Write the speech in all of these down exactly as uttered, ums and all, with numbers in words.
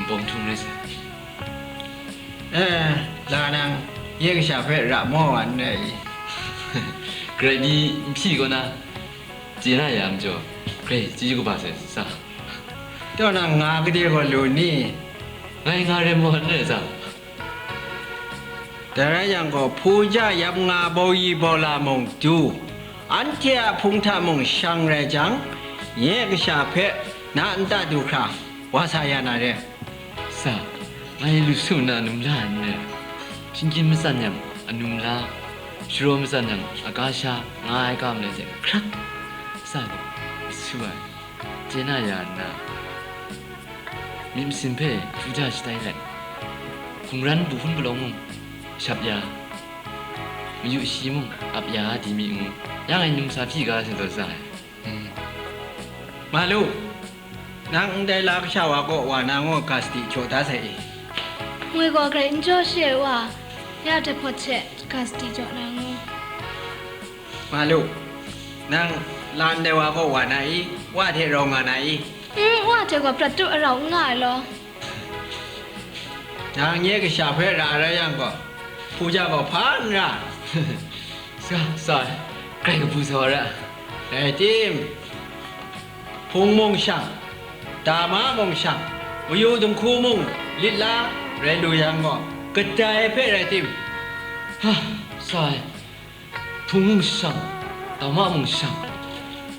bawng htung rai sai. Eh, la nang, nye kasha hpe ra maw wa n rai i? Grai mi n hpyi kaw na, chye na ya majaw, grai chyeju kaba sai sa. Taw nang nga gade gaw lu ni? Ngai nga rai maw n rai sa? Dai rai yang gaw, hpu ja yam nga bau yi bau la mung du, anhte a hpung hta mung shang rai jang, nye kasha hpe na nta du hkra, wa sa ya na re. Sa, ngai lu su nna num la n re. Hpyin kyin matsan yang anum la, sharaw matsan yang aga sha nga ai ga malai hte hkrak sa gaw, su ai, chye na ya nna, myit masin hpe hpu ja shatai let, hkungran bu hpun palawng mung shap ya, mayu shi mung ap ya di mi ngu, yang e num sa hpyi ga singdaw sa ai. Malu, nang ndai la kasha wa kaw wa na ngu ga sadi jaw da sai i? Ngwi gaw grai n jaw she ai wa, ya hte hpawt she ga sadi jaw na ngu. Malu, nang la ndai wa kaw wa na i? Wa hte rau nga na i? N, wa hte gaw prat tu arau n nga ai law. Nang nye kasha hpe ra ai rai yang gaw, hpu ja gaw hpa n ra. Sa, sa, grai kabu sa wa ra. Dai tim, hpung mung shang, dama mung shang, mayu dinghku mung lit la rai lu yang gaw, kadai hpe rai tim. Ha, sa ai. Hpung mung shang, dama mung shang,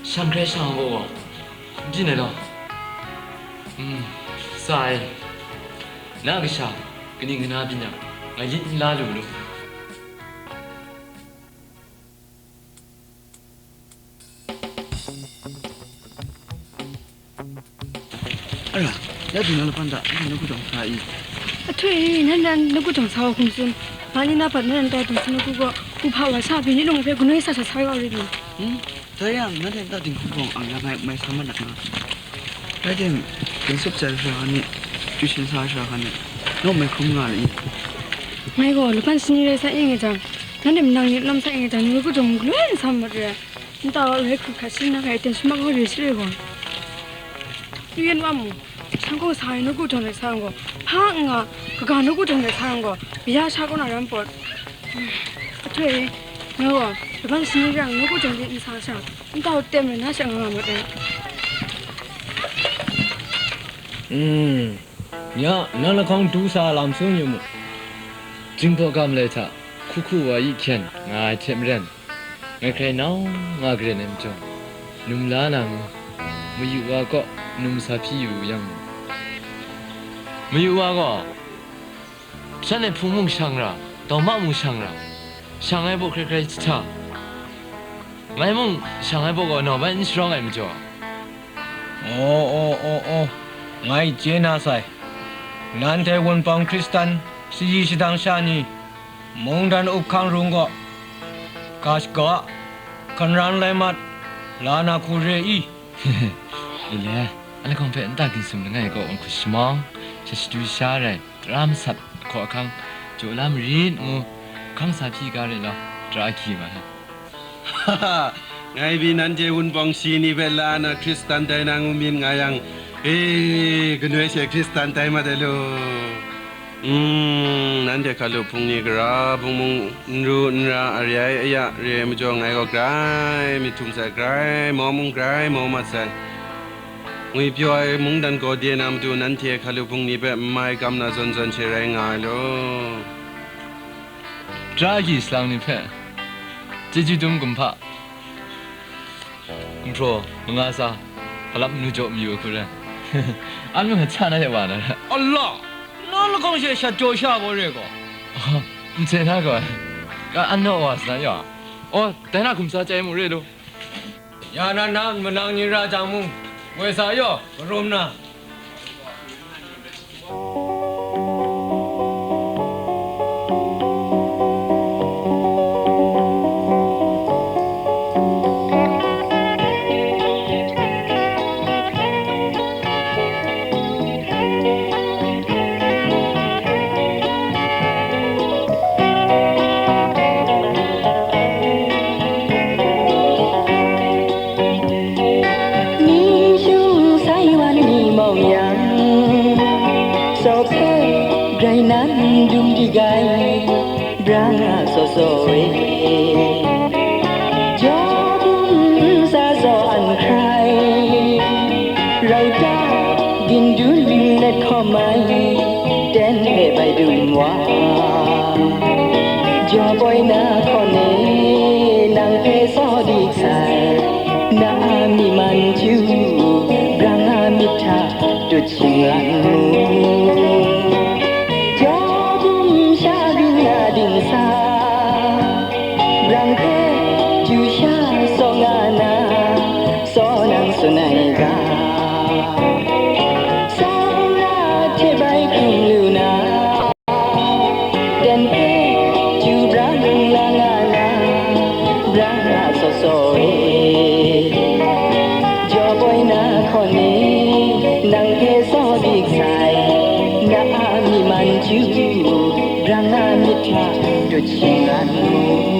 shang hkrai shang ai gaw, n byin ai law. Mm, sa ai. Na kasha, kaning kana byin yang, ngai lit n la lu lu. Ara, ya du na laban da, nanhte nawku jawng sa i? Ahtoi, nanhte nawku jawng sa wa hkum tsun. Ma ni na pat nanhte nta dingsi nawku gaw, hku hpa wa sha, byin ni lung hpe gunoi sa sa sa ya wa rit ni? Hmm? Dai yang, nanhte nta dinghku bawng ang ya ngai mai sa mat na nga. Rai tim, ginsup chye ai sara ni, chyu shin sa ai sara ni, naw mai hkrum nga ai i? Ngai gaw, laban shani rai sa ing ai jang, nanhte manang ni lawm sa ing ai jang, nawku jawng galoi n sa mat re. Nta wa rai hkrit hkrat shin na hkai ten shi mak nga re shi re gaw. Yu yan wa mu, shang gaw sa ai nawku jawng rai sa yang gaw, hpa n nga, kaga nawku jawng rai sa yang gaw, baya sha kaw na ram pawt. Ahtoi, nga gaw, laban shani rang nawku jawng de n sa sha, nta wa tem rai na sha nga nga mat ai. Hmm, ya, nang lahkawng du sa lam tsun yu mu. Jingbaw ga malai hta, hku hku wa yi hkyen nga ai hte maren, ngai hkrai nau nga garen ai majaw, num la na ngu, mayu wa kaw num sa hpyi yu yang, mayu wa gaw, shanhte hpung mung shang ra, dawma mung shang ra, shang ai baw hkrai hkrai jahta, ngai mung shang ai baw gaw nau bai n sharang ai majaw. O, o, o, o, ngai chye na sai. Nanhte Wunpawng Hkristan shayi shadang sha ni, mungdan up hkang rung gaw, ga shaga, hkanran lai mat, la na hku re i? Ile, a lahkawng hpe nta ginsim langai kaw n hkut shamawng, sha shadu sha rai, tara masat, ahkaw ahkang, jaw la marit ngu, hkang sa hpyi ga rai law, tara hkyi ma ai. Ngai pyi nanhte wunpawng shi ni hpe la na Hkristan tai na ngu myit nga yang, e, ganoi she Hkristan tai mat ai lu. Mm, nanhte hkalu hpung ni gara hpung mung n ru n ra, a re ai aya re ai majaw, ngai gaw grai myit htum sai, grai mau mung grai mau mat sai. Ngwipyaw ai mungdan gaw de na matu nanhte hkalu hpung ni hpe n mai gam na zawn zawn she rai nga ai lu. Tara agyi salang ni hpe chyeju dum kumhpa, gumhpraw manga tsa, hkalap manu jaw mayu ai hku rai. An mung sa na hte wa na ra. Allah! Na lahkawng she shat jaw sha baw re gaw. N seng na gaw, ka an naw wa sa na yaw. Aw, dai na hkum sa chyai mu re lu. Ya na na manang ni ra jang mung, woi sa yaw, karum na. 你就在万里梦。Sau hpe grai nan dum dik ai, brang a saw saw e. Jaw bum nsa saw an hkrai, rau ta, gindun let hkawm ai, ten hpe bai dum wa. Jaw boi na hkawn e, nang hpe saw dik sai, na a myi man chyu, brang a myit hta dut shingran mu. Jaw bum sha byin na dingsa, brang hpe chyu sha saw nga na, saw nang tsun ai ga. Saw na hte bai hkrum lu na, dan hpe chyu brang la nga na, brang a saw saw e. Jaw boi na hkawn e, nang hpe saw dik sai, na a myi man chyu, brang a myit hta dut shingran mu.